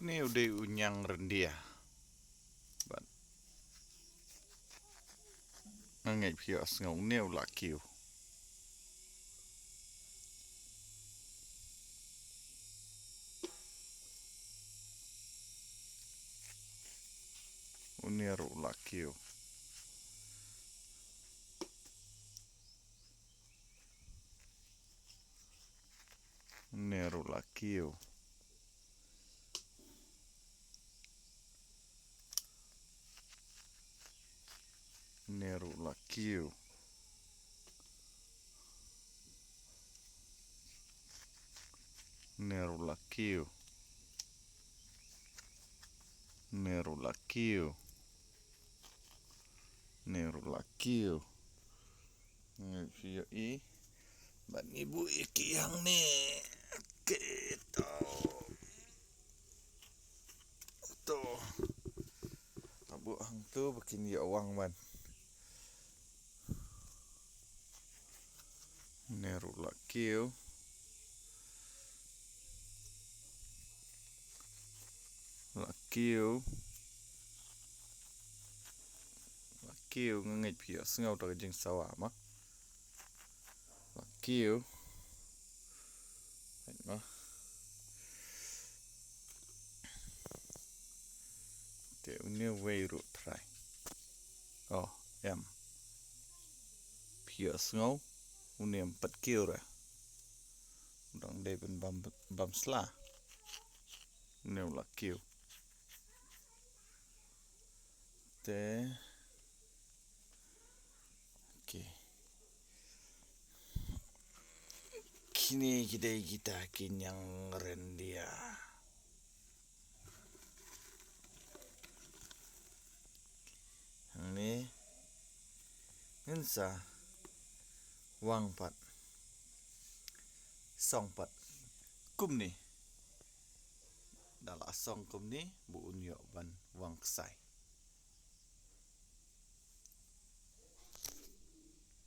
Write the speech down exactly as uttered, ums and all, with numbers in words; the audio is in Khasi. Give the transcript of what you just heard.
Une u dei u ñiang ryndia. Bad nga ngeit phi ïohsngew, une u la kiew. Une ruh u la kiew. Une ruh u la kiew. Une ruh u la kiew. Une ruh u la kiew. Une ruh u la kiew. Une ruh u la kiew. Ngi phi ïohi. Bad ngi buh ïa ki hangne. Okay, to. To. Nga buh hangto ba kin ïoh wang ban. Une ruh la kiew. La kiew. La kiew, nga ngeit phi ïohsngew da ka jingsawa ma. La kiew. Peit ma. Te une uwei ruh trai. Oh, em. Phi ïohsngew, une em pat kiew re. U dang dei ban bam, bam sla. Une u la kiew. Te. Okay. Kine ki dei kita ki ñiang ryndia. Hangne ngin sa wang pat, song pat kumne. Da la song kumne, ba un ïoh ban wang ksai.